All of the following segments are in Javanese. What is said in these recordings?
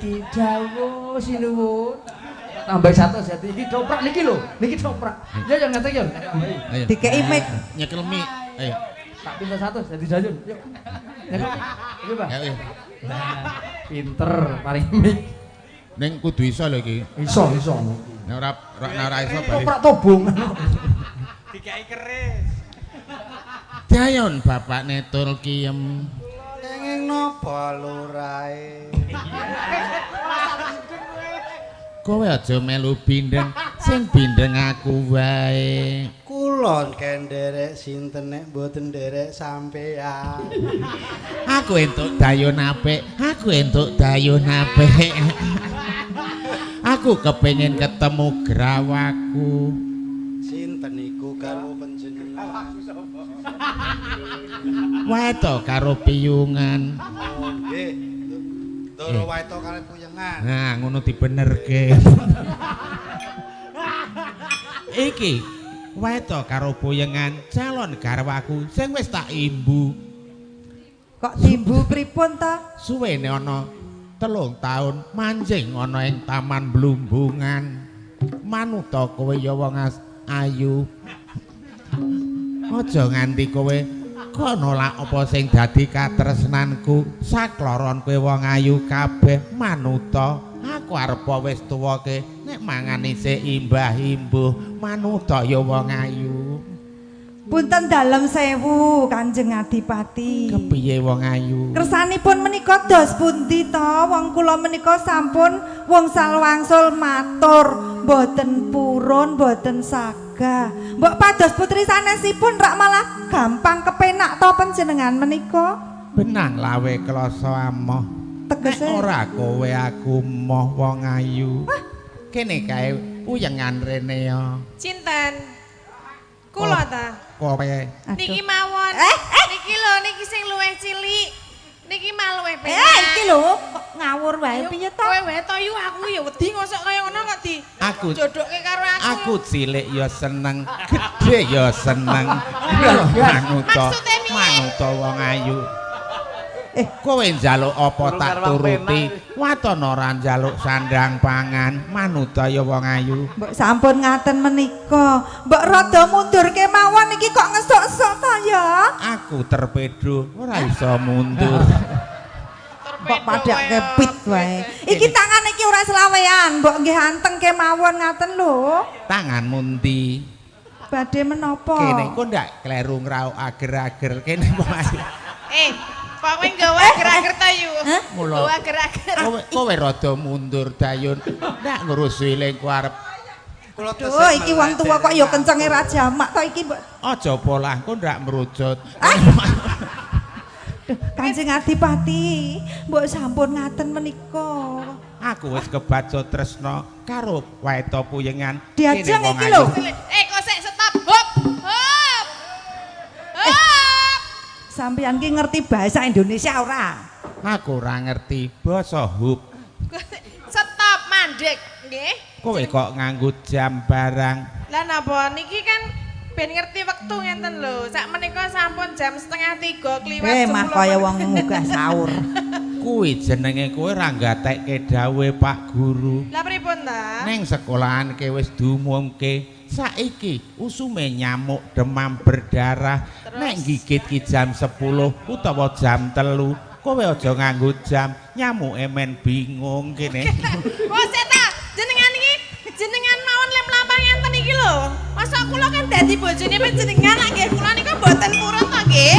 Adipati dawuh sinuwun. Tambah 1 dadi iki doprak niki lho, niki doprak. Ya yo ngetek yo. Ayo. Dikeki mic. Nyekel mic. Ayo. Tak pinter 1 dadi Dayun. Yuk. Nyekel mic. Iki, Pak. Ayo. Nah, pinter paling mic. Ning kudu iso lho iki. Iso, iso. Nek ora ora iso bali. Toprak tobong. Dikeki keris. Dayon bapakne Turkiem. Kenging napa lurae? Kowe aja melu bindeng, sing bindeng aku wae. Kula kenderek sinten nek mboten nderek sampeyan. Aku entuk dayon apik, aku entuk dayon apik. Aku kepengin ketemu grawaku. Sinten iku garwa panjenengan? Waeto karo piyungan. Oh nggih. Ndoro waeto karo puyengan. Nah, ngono dibenerke. Iki waeto karo puyengan calon garwaku sing wis tak imbu. Kok dimbu pripun ta? Suwene ana 3 taun manjing ana ing Taman Blumbungan. Manuta kowe ya wong ayu. Aja nganti kowe kok nolak apa sing dadi katresnanku. Sakloron kowe wong ayu kabeh manuta. Aku arepa wis tuwa ke nek mangan isih imbah-imbuh. Manuta ya wong ayu. Punten dalem sewu Kanjeng Adipati. Kepiye wong ayu? Kersanipun menika dos pundi to? Wong kula menika sampun wong wangsul matur, mboten purun, mboten sagah. Mbok pados putri sanesipun rak malah gampang kepenak to panjenengan menika? Benang lawe klasa amoh. Tegese nek ora kowe aku moh wong ayu. Kene kae puyengan rene ya. Cinten. Kula ta? Kowe. Niki mawon. Niki lho, niki sing luwih cilik. Niki mah luwih penak. Iki lho kok ngawur wae piye to? Kowe wae to yu, aku ya wedi ngosok kaya ngono kok di aku jodohke karo aku. Aku cilik ya seneng, gedhe ya seneng. Manuta. Manuta wong ayu. Kowe njaluk apa tak turuti? Waton ora njaluk sandang pangan, manuta ya wong ayu. Mbok sampun ngaten menika. Mbok rada mundur kemawon iki kok ngesuk-esuk to ya? Aku terpedo, ora iso mundur. Mbok padhake pit wae. Iki tangan iki ora selawean, mbok nggih anteng kemawon ngaten lho. Tanganmu ndi? Badhe menapa? Kene kok ndak kleru ngrauk ager-ager kene wong ayu. Kowe nggawa ager-ager ta yu? Nggawa ager-ager. Kowe rada mundur Dayun. Ndak ngurusi lengku arep. Duh, iki wong tuwa kok ya kencenge ra jamak to iki mbok. Aja polah kok ndak merucut. Duh, Kanjeng Adipati, mbok sampun ngaten menika. Aku wis kebaca tresna karo waeta puyengan. Diajeng iki lho. Kok sik stop. Hop. Hop. Hop. Sampeyan ki ngerti bahasa Indonesia ora? Aku ora ngerti basa hub. Stop mandek, nggih. Kowe kok nganggo jam barang. Lah napa niki kan ben ngerti wektu ngenten lho. Sak menika sampun jam 2:30 kliwat 10. Mah kaya wong munggah sahur. Kuwi jenenge kowe ora nggatekke dawuhe Pak Guru. Lah pripun ta? Ning sekolahan ke wis diumumke saiki usume nyamuk demam berdarah. Terus? Nek gigit ki jam 10 utawa jam 3, kowe aja nganggo jam, nyamuke men bingung kene. Kok sik ta, jenengan iki jenengan mawon lem mlampah ngenten iki lho. Masa kula kan dadi bojone panjenengan lak nggih kula niku mboten purun to nggih.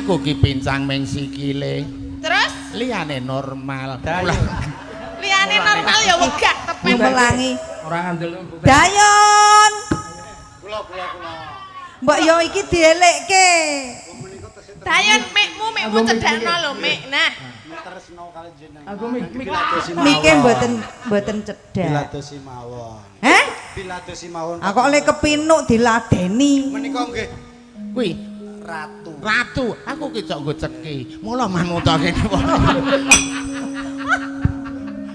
Aku ki pincang meng sikile. Terus liyane normal. Liyane normal ya wegah tepen. Melangi. Ora ngandel. Dayon. Kula. Mbok yo iki dielekke. Dayon mekmu cedakno lho mek. Nah, Tresno kali jenengan. Aku mik Mike mboten cedhak. Diladosi mawon. Heh? Diladosi mawon. Aku kok le kepinuk diladeni. Menika nggih Kuwi ratu. Ratu, aku ki cok nggo ceki. Mula manuta kene wong.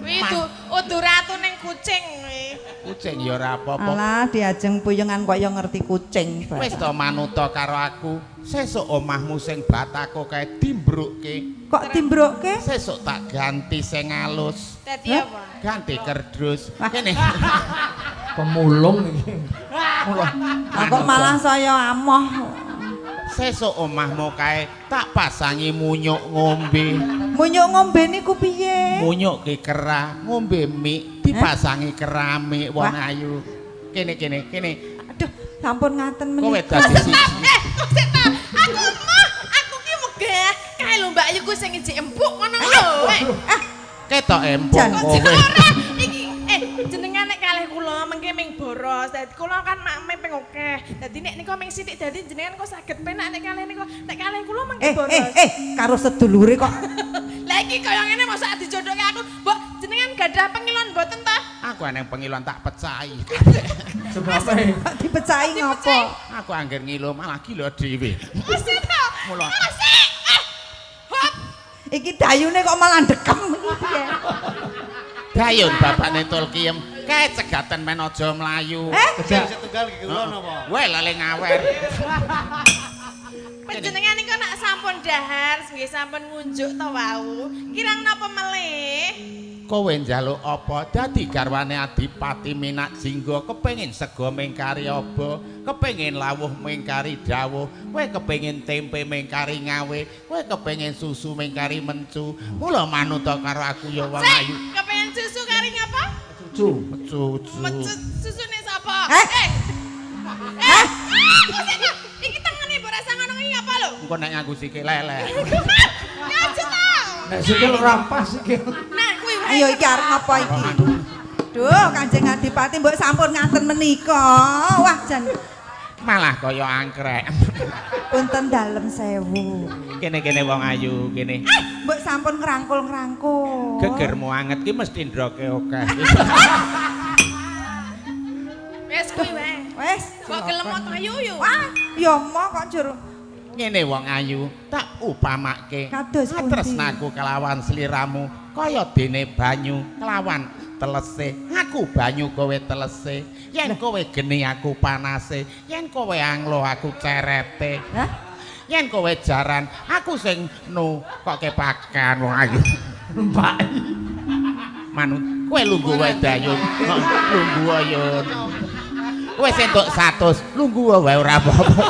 Kuwi udu ratu ning kucing kuwi. Kucing ya ora apa-apa. Alah diajeng puyengan kok ya ngerti kucing. Wis to manuta karo aku. Sesuk omahmu sing batako kae dimbrukke. Kok dimbrukke? Sesuk tak ganti sing alus. Dadi apa? Ganti kerdus. Kene. Pemulung iki. Lah kok malah saya amoh. Sesuk omahmu kae tak pasangi munyuk ngombe. Munyuk ngombe niku piye? Munyuk ki kerah, ngombe mik dipasangi keramik wong ayu. Kene kene kene. Aduh, sampun ngaten Kowe menika. dadi siji. Kok sik ta? Aku mah, aku ki megah. Kae lho Mbak Ayu ku sing ijik empuk ngono lho. Ketok empuk Jan. kowe. Ora, iki jenengan nek kalih kula mengke ming boros. Dadi kula kan makme ping akeh. Dadi nek nika ming sithik dadi jenengan kok saged penak nek kalih nika. Nek kalih kula mengke boros. Karo sedulure kok. Lah iki kaya ngene mosok dijodohke aku. Mbok jenengan gadah pengilon mboten ta? Aku eneng pengilon tak pecahi. Sebabe Kok dipecahi ngopo? Aku angger ngilo malah gila dhewe. Wis ta. Mula. Sik. Hop. Iki dayune kok malah dekem iki piye? Dayun bapakne Tulkiem kae cegaten men aja mlayu. Sing setunggal iki kula napa? Weh lale ngawer. Panjenengan niku nek sampun dahar, nggih sampun ngunjuk to wau. Kirang napa melih? Kowe njaluk apa? Dadi garwane Adipati Minak Jingga kepengin sega mingkari aba, kepengin lawuh mingkari dawuh, kowe kepengin tempe mingkari ngawe, kowe kepengin susu mingkari mencu. Mula manuta karo aku ya wong ayu. Kepengin susu kari ngapa? Cucu. Cucu. Mecu susune sapa? Eh? Kok sik ta? Iki tengene mbok rasa ngono iki ngapa lho? Engko nek nganggo sikil lele. Ya aja ta. Nek sikil ora pas sikil. Nah, kuwi wae. Ayo iki arep ngapa iki? Duh, Kanjeng Adipati mbok sampun ngaten menika. Wah, jan Malah kaya angkrek. punten dalem sewu. Kene-kene wong ayu kene. Mbok sampun ngrangkul-ngrangkul. Gegermu anget ki mesti ndroke akeh. Wis kuwi wae. Wes. Kok gelem to ayu yo. Wah, ya moh kok jur. Ngene wong ayu, tak upamake. Kados pundi? Tresnaku kelawan sliramu kaya dene banyu kelawan telese. Aku banyu kowe telese. Yen kowe geni aku panase, yen kowe anglo aku cerete. Hah? Yen kowe jaran, aku sing nu kok kepakan wong ayu. Mbak. Manut, kowe lungguh wae dayun. Lungguh ayun. Kowe entuk 100, lungguh wae ora apa-apa.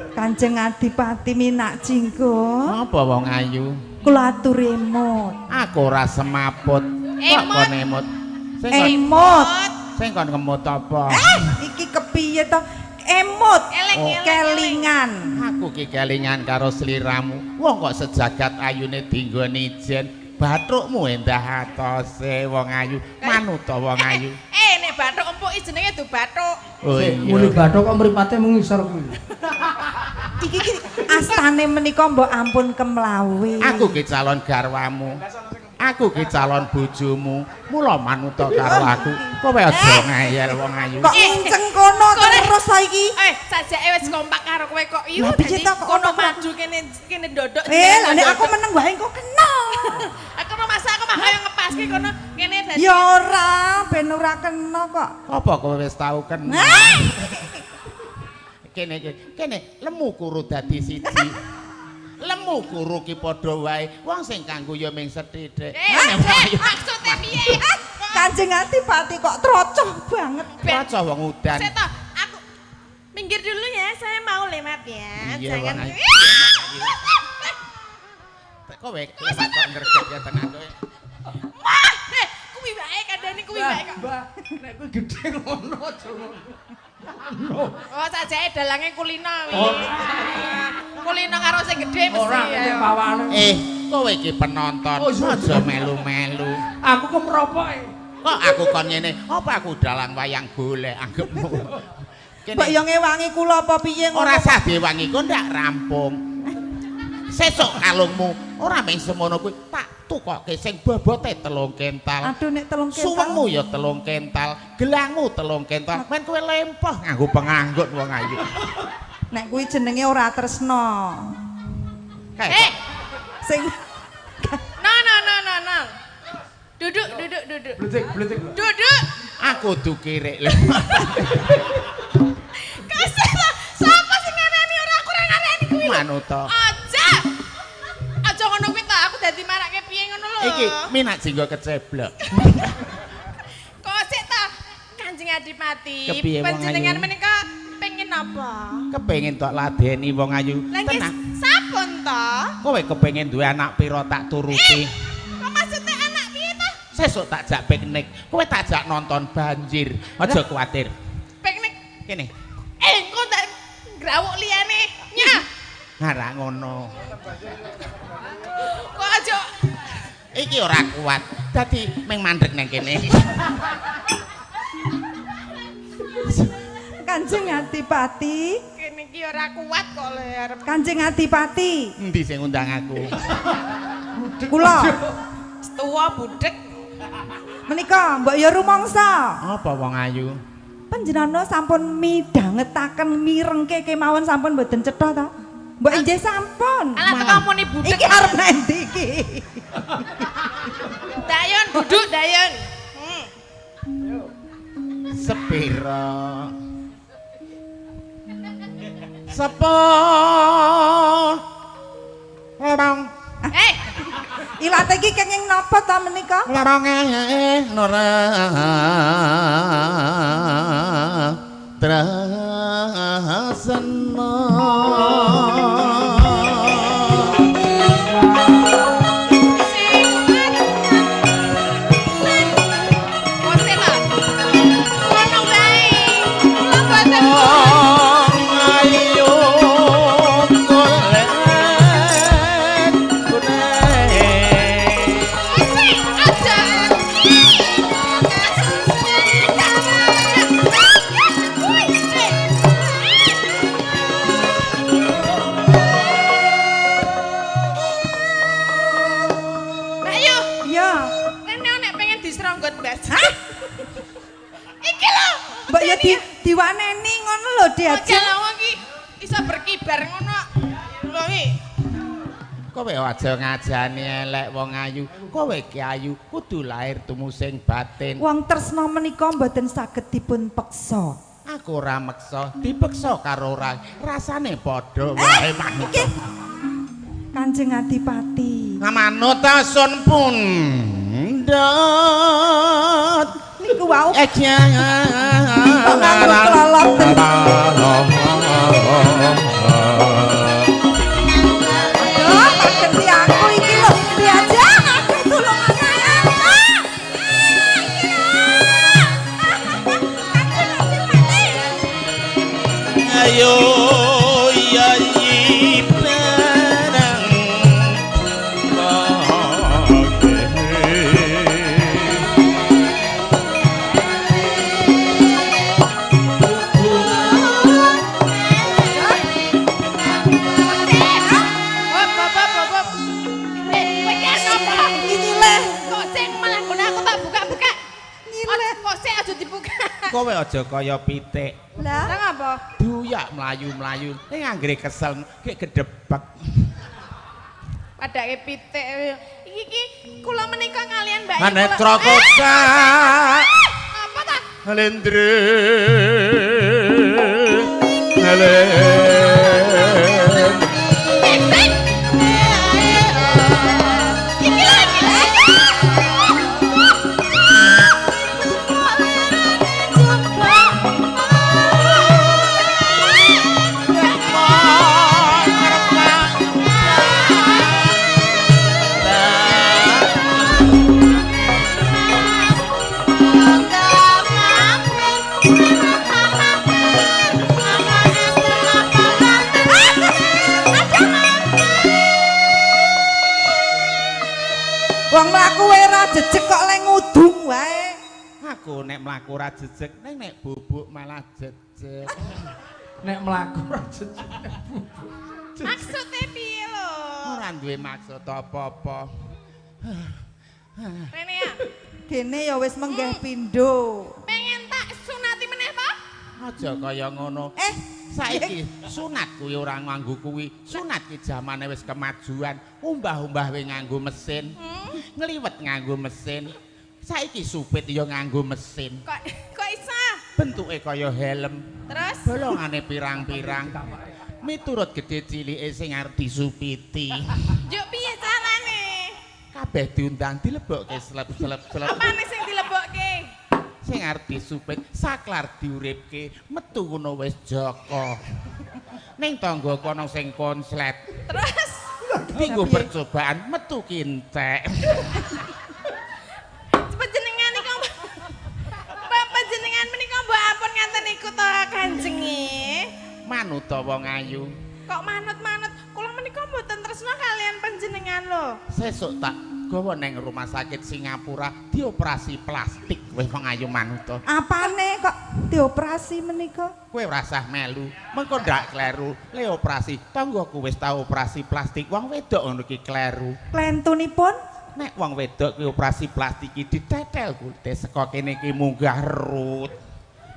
Kanjeng Adipati Minak Jingga, Apa wong ayu? kula aturi emut. Aku ora semaput. Kok kon emut? Emut. Sing kon ngemut apa? Iki kepiye to? Emut. Eleng, Kelingan. Aku ki kelingan karo sliramu. Wong kok sejagat ayune dinggoni ijen. Bathukmu endah atose wong ayu. Manuta wong ayu. Nek bathuk empuk iki jenenge du bathuk. Oh iya. Muni bathuk kok mripate mung ngisor kuwi. Iki ki astane menika mbok ampun kemlawi. Aku ki calon garwamu. Aku ki calon bojomu. Mula manuta karo aku. Kowe aja ngeyel wong ayu. Kok nginceng kono terus saiki? Sajake wis kompak karo kowe kok. Iya, Lah, piye to kok kono kompak? maju kene kene ndodok. Lah nek aku meneng wae kok kena. Aku no masa aku mah kaya ngepaske kono kene dadi. Ya ora, ben ora kena kok. Apa kowe wis tau kena? Kene kene lemu kuru dadi siji. Lemu kuru ki padha wae. Wong sing kanggo ya ming sethithik. Maksude piye? Kanjeng Adipati kok trocoh banget. Trocoh wong udan. Sik to, aku minggir dulu ya, saya mau lewat ya. Iya, Jangan. wong ayu. Kowe lewat kok ngreget ya tenan kowe. Wah, kuwi wae kandhane kuwi wae kok. Mbak, nek kuwi gedhe ngono aja ngono. Oh, sajake dalange kulino kuwi. Kulino karo sing gedhe mesti. Ora nek pawane. Kowe iki penonton, aja melu-melu. Aku kemropoke. Kok aku kon ngene? Apa aku dalang wayang golek anggepmu? Mbok yo ngewangi kula apa piye ngono? Ora sah diwangi kok ndak rampung. Sesuk kalungmu ora mung semono kuwi, tak tukoke sing bobote 3 kental. Aduh nek 3 kental. Suwengmu ya 3 kental, gelangmu 3 kental. Men kowe lempoh nganggo penganggut wong ayu. Nek kuwi jenenge ora tresno. Kae. Sing No no no no no. Duduk, duduk, duduk. Blutik, blutik. Duduk. Aku kudu kirik lho. Kasih ta. Sapa sing ngarani ora aku ora ngarani kuwi. Manuta. Aja. Aja ngono kuwi ta, aku dadi marake piye ngono lho. Iki minak jinggo keceblok. Kok sik ta Kanjeng Adipati, panjenengan menika pengen apa? Kepengin tok ladeni wong ayu. Tenang. Sampun to? Kowe kepengin duwe anak pira tak turuti. Kok maksudnya anak piye ta? Sesuk tak jak piknik, kowe tak jak nonton banjir. Aja kuwatir. Piknik kene. Engko tak grawuk liyane. Nyah. Ora ngono. Kok aja iki ora kuat. Dadi ming mandek nang kene. Kanjeng Adipati. Kene iki ora kuat kok le arep. Kanjeng Adipati. Endi sing ngundang aku? Kula. Tuwa budhek. Menika mbok ya rumangsa. Apa wong ayu? Panjenengan sampun midhangetaken mirengke kemawon sampun mboten cetha ta? Mbok injih sampun. Alah teko muni budhek. Iki arep nang ndi iki? Dayon duduk dayon. Sepira? Sepo lorong. Eh, ilate iki kenging napa ta menika? Loronge nora tresna. Mbok ya diwaneni ngono lho diajak. Aja wong iki iso berkibar ngono. Lho iki. Kowe aja ngajani elek wong ayu. Kowe ki ayu kudu lahir tumusing batin. Wong tresna menika mboten saged dipun peksa. Aku ora meksa, dipeksa karo ora. Rasane padha wae manut. Kanjeng Adipati. Manut sun pundhut. Niku wau. Ayo yayi barang. Kowe aja kaya pitik. Lah, ngapa? Duyak mlayu-mlayu. Ning anggere kesel, gek gedebek. Padake pitik. Iki iki kula menika kalian Mbak. Manetra kocak. Apa ta? Lendre. Iki lho, iki lho. Wong mlaku wae ora jejeg kok le ngudung wae. Aku nek mlaku ora jejeg, ning nek bubuk malah jejeg. Nek mlaku ora jejeg, nek bubuk. Maksude piye lho? Ora duwe maksud apa-apa. Rene ya. Dene ya wis menggeh pindho. Pengen tak sunati meneh ta? Aja kaya ngono. Saiki sunat kuwi ora nganggo kuwi. Sunat ki jamane wis kemajuan. Umbah-umbah we nganggo mesin. Ngliwet nganggo mesin. Saiki supit ya nganggo mesin. Kok kok iso? Bentuke kaya helm. Terus Bolongane pirang-pirang. Miturut gedhe cilike sing arep disupiti. Njuk piye carane? Kabeh diundang dilebokke slep-slep-slep. Apane sing dilebokke? Sing arep disupit saklar diuripke, metu ngono wis joko. Ning tangga kono sing konslet. Terus Dinggo percobaan metu kintek. Panjenengan niku panjenengan menika mbok ampun ngaten niku to Kanjenge. Manut wong ayu. Kok manut-manut? Kula menika mboten tresna kalian panjenengan lho. Sesuk tak gawa nang rumah sakit Singapura dioperasi plastik wis wong ayu manut. Apane kok dioperasi menika? Kowe ora usah melu, mengko ndak kleru. Le operasi, tanggaku wis tau operasi plastik, wong wedok ngono ki kleru. Klentunipun? Nek wong wedok kuwi operasi plastik iki ditetel kulite saka kene iki munggah rut.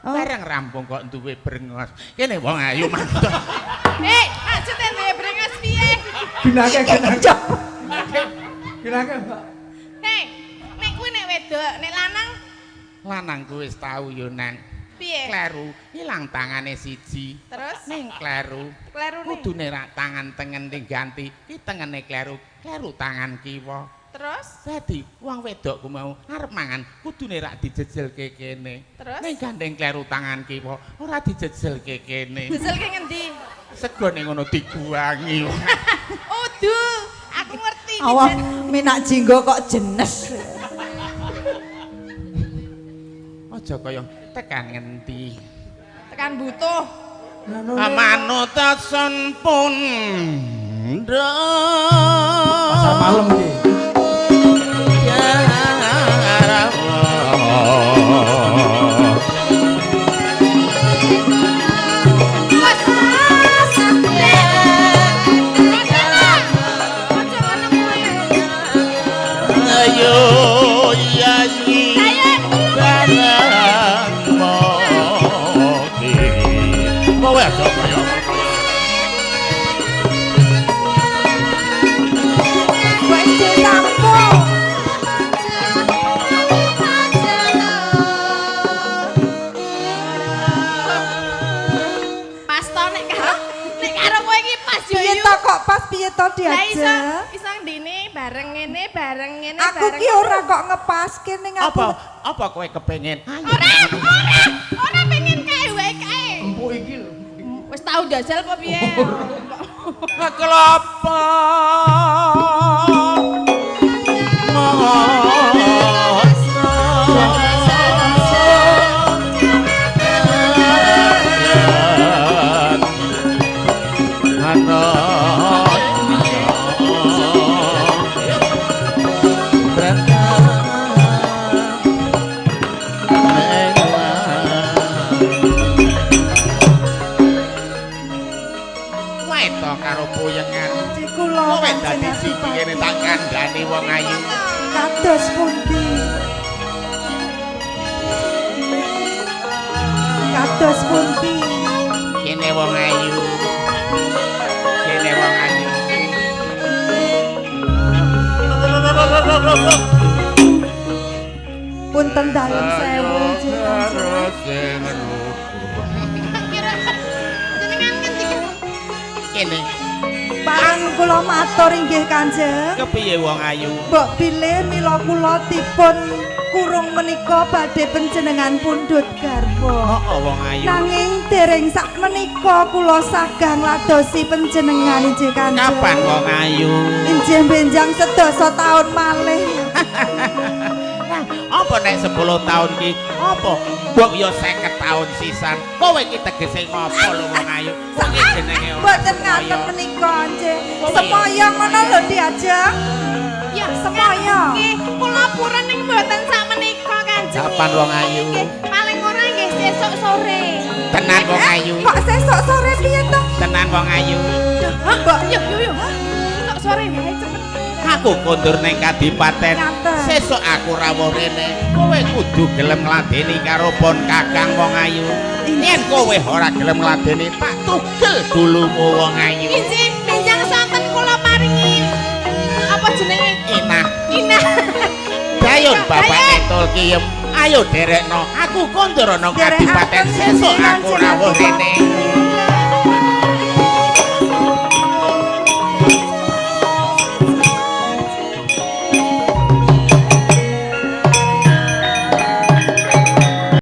Oh. Bareng rampung kok duwe brengos. Kene wong ayu manut. Hei, maksudnya duwe brengos piye? Ginake ginake. Ginake, Mbak. Hei, nek kuwi nek wedok, nek lanang Lanang kuwi wis tau yo nang. piye? Kleru, ilang tangane siji. Terus Ning kleru, klerune. kudune rak tangan tengen diganti, ki tengene kleru, kleru tangan kiwa. Terus Dadi wong wedok ku mau arep mangan kudune rak dijejelke kene. Terus? Ning gandeng kleru tangan kiwa ora dijejelke kene. jejelke ngendi? Segone ngono diguwangi. Udu, aku ngerti iki. Awak minak jinggo kok jenes. Aja kaya tekan ngendi. Tekan butuh. Manut sun pun. Pasar malam iki. Ayo yayi barang mati. Kowe aja kaya Mbok ijik kampung. Pas to nek karo kowe iki pas yo Piye yo. to kok pas piye to Lah iso diajak? iso ndine bareng ngene bareng ngene Aku bareng. ki ora kok ngepaske ning aku. apa apa kowe kepengin? Ayo. Ora, ora, ora pengen kae wae kae. Empuk iki lho. Wis tau jajal apa piye? Kelapa. Weto karo poyengan. Cik kula Kowe Kanjeng dadi siji Adipati. kene tak kandhani wong ayu. Kados pundi? Kados pundi? Kene wong ayu. Kene wong ayu. Punten dalem sewu injih Kanjeng. Kira jenengan ngendi? Kene Parang kula matur inggih Kanjeng. kepiye wong ayu? Mbok bilih mila kula dipun kurung menika badhe panjenengan pundhut garwa. Heeh wong ayu. Nanging dereng sak menika kula sagah ngladosi panjenengan injih Kanjeng. Kapan wong ayu? Injih benjang sedasa taun malih. Apa nek 10 tahun ki? Apa? Mbok yo 50 tahun sisan. Kowe iki tegese ngopo lho wong ayu? Kowe iki jenenge ora Mboten semaya. ngaten menika injih. Semaya ngono lho diajeng. Ya, Semaya. Nggih, kula purun ning mboten sak menika Kanjeng. Kapan wong ayu? Nggih, paling ora nggih sesuk sore. Tenan wong ayu. Kok sesuk sore piye to? Tenan wong ayu. Mbok, yo yo yo. Sesuk sore wae cepet. Aku kondur ning kadipaten. Ngaten. Sesuk aku rawuh rene. Kowe kudu gelem ngladeni karo pon kakang wong ayu. Yen kowe ora gelem ngladeni, tak tugel gulumu wong ayu. Injih, benjang sonten kula paringi apa jenenge? Inah. Inah. Dayun bapake Bantul Kiyem. Ayo derekno, aku kondur ana kadipaten sesuk aku rawuh rene.